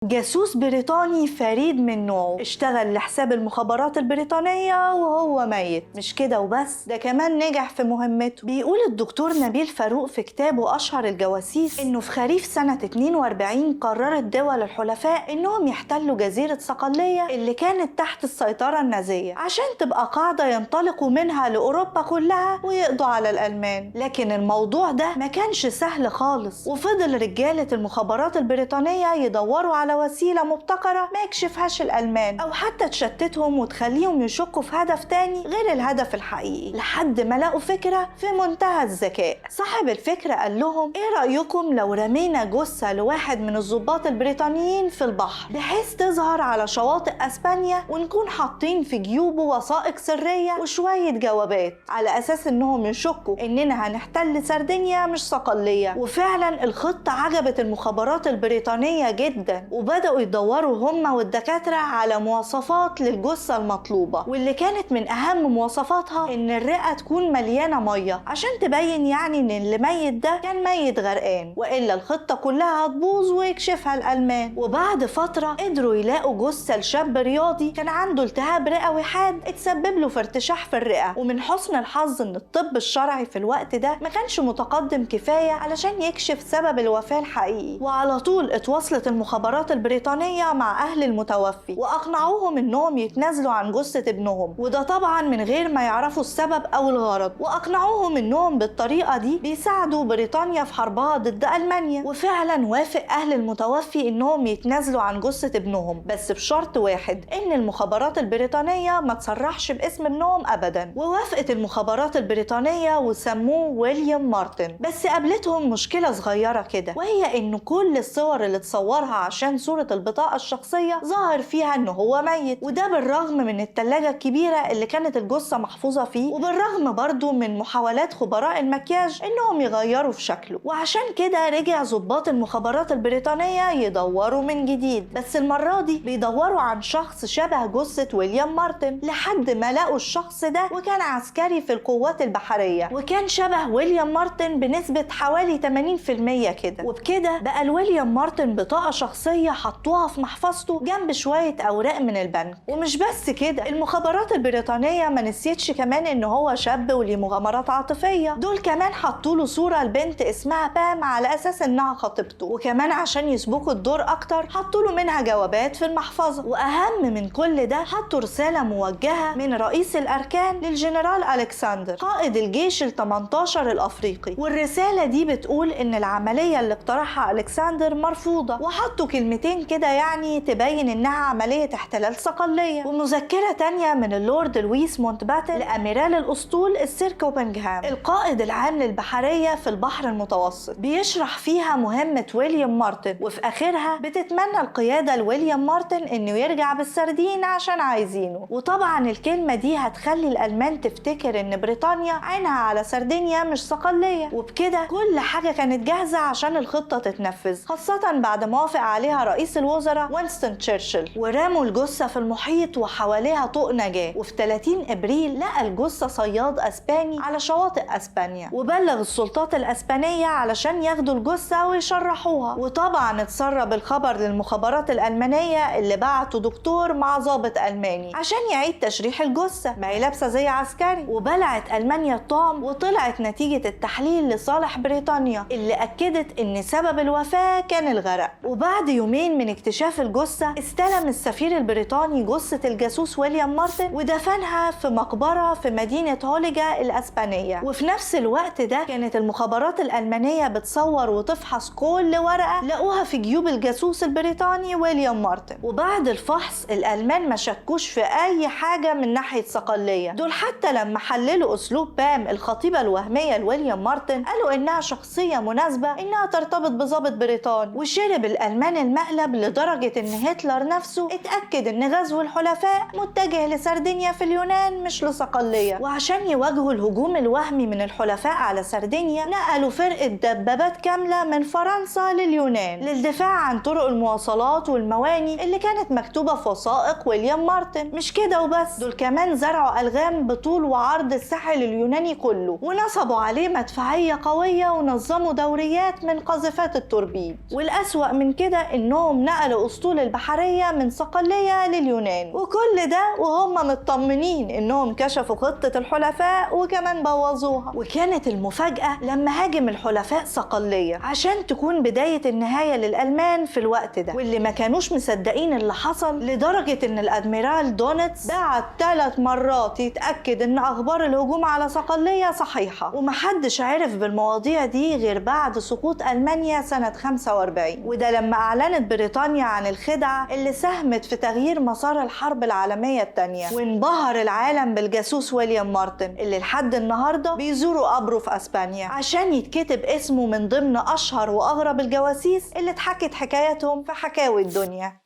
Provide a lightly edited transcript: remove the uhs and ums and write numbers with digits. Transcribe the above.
جاسوس بريطاني فريد من نوعه، اشتغل لحساب المخابرات البريطانية وهو ميت. مش كده وبس، ده كمان نجح في مهمته. بيقول الدكتور نبيل فاروق في كتابه أشهر الجواسيس إنه في خريف سنة 42 قررت دول الحلفاء إنهم يحتلوا جزيرة صقلية اللي كانت تحت السيطرة النازية عشان تبقى قاعدة ينطلقوا منها لأوروبا كلها ويقضوا على الألمان. لكن الموضوع ده ما كانش سهل خالص، وفضل رجالة المخابرات البريطانية يدوروا على وسيلة مبتكرة ما يكشفهاش الألمان أو حتى تشتتهم وتخليهم يشكوا في هدف تاني غير الهدف الحقيقي، لحد ما لقوا فكرة في منتهى الذكاء. صاحب الفكرة قال لهم: إيه رأيكم لو رمينا جثة لواحد من الضباط البريطانيين في البحر بحيث تظهر على شواطئ أسبانيا، ونكون حاطين في جيوبه وثائق سرية وشوية جوابات على أساس إنهم يشكوا إننا هنحتل سردينيا مش صقلية. وفعلا الخطة عجبت المخابرات البريطانية جدا، وبدأوا يدوروا هم والدكاترة على مواصفات للجثة المطلوبة، واللي كانت من أهم مواصفاتها إن الرئة تكون مليانة مية عشان تبين يعني إن اللي ميت ده كان ميت غرقان، وإلا الخطة كلها هتبوظ ويكشفها الألمان. وبعد فترة قدروا يلاقوا جثة لشاب رياضي كان عنده التهاب رئوي حاد اتسبب له في ارتشاح في الرئة، ومن حسن الحظ إن الطب الشرعي في الوقت ده ما كانش متقدم كفاية علشان يكشف سبب الوفاة الحقيقي. وعلى طول اتواصلت المخابرات البريطانية مع أهل المتوفي وأقنعوهم إنهم يتنازلوا عن جثة ابنهم، وده طبعا من غير ما يعرفوا السبب أو الغرض، وأقنعوهم إنهم بالطريقة دي بيساعدوا بريطانيا في حربها ضد ألمانيا. وفعلا وافق أهل المتوفي إنهم يتنازلوا عن جثة ابنهم، بس بشرط واحد، إن المخابرات البريطانية ما تصرحش باسم ابنهم أبدا. ووافقت المخابرات البريطانية وسموه ويليام مارتن. بس قابلتهم مشكلة صغيرة كده، وهي إن كل الصور اللي اتصورها عشان صورة البطاقة الشخصية ظاهر فيها إن هو ميت، وده بالرغم من التلاجة الكبيرة اللي كانت الجثة محفوظة فيه، وبالرغم برضو من محاولات خبراء المكياج إنهم يغيروا في شكله. وعشان كده رجع ضباط المخابرات البريطانية يدوروا من جديد، بس المرة دي بيدوروا عن شخص شبه جثة ويليام مارتن، لحد ما لقوا الشخص ده، وكان عسكري في القوات البحرية، وكان شبه ويليام مارتن بنسبة حوالي 80% كده. وبكده بقى الويليام مارتن بطاقة شخصية حطوها في محفظته جنب شوية أوراق من البنك. ومش بس كده، المخابرات البريطانية ما نسيتش كمان إن هو شاب وليه مغامرات عاطفية، دول كمان حطوا له صورة لبنت اسمها بام على أساس إنها خطيبته، وكمان عشان يسبقوا الدور أكتر حطوا له منها جوابات في المحفظة. وأهم من كل ده حطوا رسالة موجهة من رئيس الأركان للجنرال ألكسندر قائد الجيش ال18 الأفريقي، والرسالة دي بتقول إن العملية اللي اقترحها ألكسندر مرفوضة، وحطوا كلمتين كده يعني تبين إنها عملية احتلال صقلية. ومذكرة تانية من اللورد لويس مونتباتل لأميرال الأسطول السير كوبنغهام القائد العام للبحرية في البحر المتوسط، بيشرح فيها مهمة ويليام مارتن، وفي آخرها بتتمنى القيادة لويليام مارتن إنه يرجع بالسردين عشان عايزينه. وطبعا الكلمة دي هتخلي الألمان تفتكر إن بريطانيا عينها على سردينيا مش صقلية، وبكده كل حاجة كانت جاهزة عشان الخطة تتنفذ، خاصة بعد ما وافق عليها رئيس الوزراء وينستون تشرشل. ورموا الجثة في المحيط وحواليها طوق نجاة، وفي 30 أبريل لقى الجثة صياد أسباني على شواطئ أسبانيا، وبلغ السلطات الأسبانية علشان ياخدوا الجثة ويشرحوها. وطبعا اتسرب الخبر للمخابرات الألمانية اللي بعتوا دكتور مع ضابط ألماني عشان يعيد تشريح الجثة، ما هي لابسة زي عسكري. وبلعت ألمانيا الطعم، وطلعت نتيجة التحليل لصالح بريطانيا اللي أكدت إن سبب الوفاة كان الغرق. وبعد يومين من اكتشاف الجثة استلم السفير البريطاني جثة الجاسوس ويليام مارتن ودفنها في مقبرة في مدينة هوليجا الأسبانية. وفي نفس الوقت ده كانت المخابرات الألمانية بتصور وتفحص كل ورقة لقوها في جيوب الجاسوس البريطاني ويليام مارتن. وبعد الفحص الألمان ما شكوش في أي حاجة من ناحية صقلية، دول حتى لما حللوا أسلوب بام الخطيبة الوهمية لويليام مارتن قالوا إنها شخصية مناسبة إنها ترتبط بضابط بريطاني. وشرب الألمان المقلب لدرجة إن هتلر نفسه اتأكد إن غزو الحلفاء متجه لسردينيا في اليونان مش لصقلية. وعشان يواجهوا الهجوم الوهمي من الحلفاء على سردينيا نقلوا فرقة دبابات كاملة من فرنسا لليونان للدفاع عن طرق المواصلات والمواني اللي كانت مكتوبة في وثائق ويليام مارتن. مش كده وبس، دول كمان زرعوا ألغام بطول وعرض الساحل اليوناني كله، ونصبوا عليه مدفعية قوية، ونظموا دوريات من قاذفات التوربيد. والأسوأ من كده إنهم إنهم نقلوا أسطول البحرية من صقلية لليونان، وكل ده وهم مطمنين إنهم كشفوا خطة الحلفاء وكمان بوظوها. وكانت المفاجأة لما هاجم الحلفاء صقلية عشان تكون بداية النهاية للألمان في الوقت ده، واللي ما كانوش مصدقين اللي حصل لدرجة إن الأدميرال دونتس بعت 3 مرات يتأكد إن أخبار الهجوم على صقلية صحيحة، ومحدش عرف بالمواضيع دي غير بعد سقوط ألمانيا سنة 45، وده لما أعلنت بريطانيا عن الخدعة اللي ساهمت في تغيير مسار الحرب العالمية الثانية. وانبهر العالم بالجاسوس ويليام مارتن اللي لحد النهاردة بيزوروا قبره في أسبانيا عشان يتكتب اسمه من ضمن أشهر وأغرب الجواسيس اللي اتحكت حكاياتهم في حكاوي الدنيا.